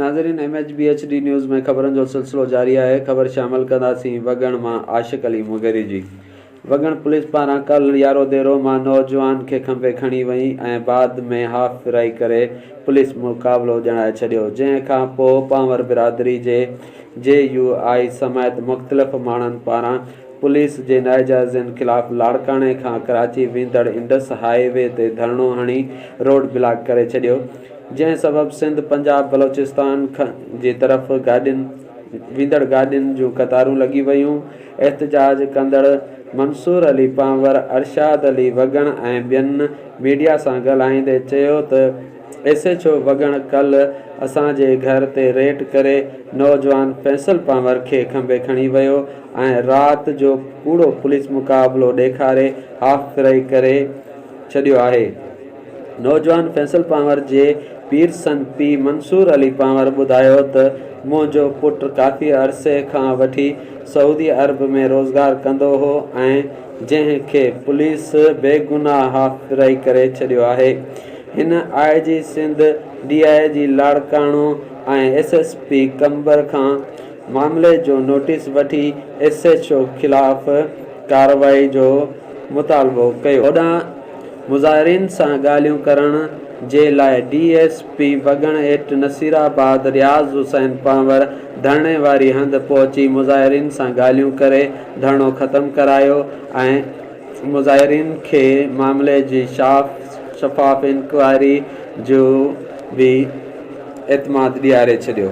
ناظرين M H B H D news ۾ خبرن جو سلسلو جاري آهي خبر شامل ڪنداسين وڳڻ مان عاشق علي مغيري جي وڳڻ پوليس پاران ڪل يارو ديرو مان نوجوان کي کنڀي کڻي وئي ۽ بعد ۾ هاف فرائي ڪري پوليس مقابلو ڄاڻائي ڇڏيو جنهن کان پوء پانور برادري جي جي يو آء سميت مختلف ماڻهن پاران پوليس جي ناجائزين خلاف لاڙڪاڻي کان ڪراچي ويندڙ انڊس هاء وي تي ڌرڻو هڻي روڊ بلاڪ ڪري ڇڏيو جنهن سبب سنڌ پنجاب بلوچستان جي طرف گاڏين ويندڙ گاڏين جون قطارون لڳي ويون احتجاج ڪندڙ منصور علي پنهور، ارشاد علي وڳڻ ۽ ٻين ميڊيا سان ڳالهائيندي چيو ته ايس ايڇ او وڳڻ ڪلهه اسان جي گهر تي ريٽ ڪري نوجوان فيصل پنهور کي کنڀي کڻي ويو ۽ رات جو ڪوڙو پوليس مقابلو ڏيکاري هاف فرائي ڪري ڇڏيو آهي. نوجوان فيصل پنهور جي پيرسن پيء منصور علي پنهور ٻڌايو ته منهنجو پٽ ڪافي عرصي کان وٺي سعودي عرب ۾ روزگار ڪندو هو ۽ جنهن کي پوليس بيگناهه هاف فرائي ڪري ڇڏيو آهي. هن I G Sindh, D I G Larkana ۽ S S P Qambar کان معاملي جو نوٽيس وٺي ايس ايڇ او خلاف ڪارروائي جو مطالبو ڪيو. هوڏانهن مظاهرين سان ڳالهيون ڪرڻ جي لاء D S P Wagan at Nasirabad Riaz Hussain Panhwar ڌرڻي واري هنڌ پهچي مظاهرين سان ڳالهيون ڪري ڌرڻو ختم ڪرايو ۽ مظاهرين کي معاملي جي شفاف انڪوائري جو به اعتماد ڏياري ڇڏيو.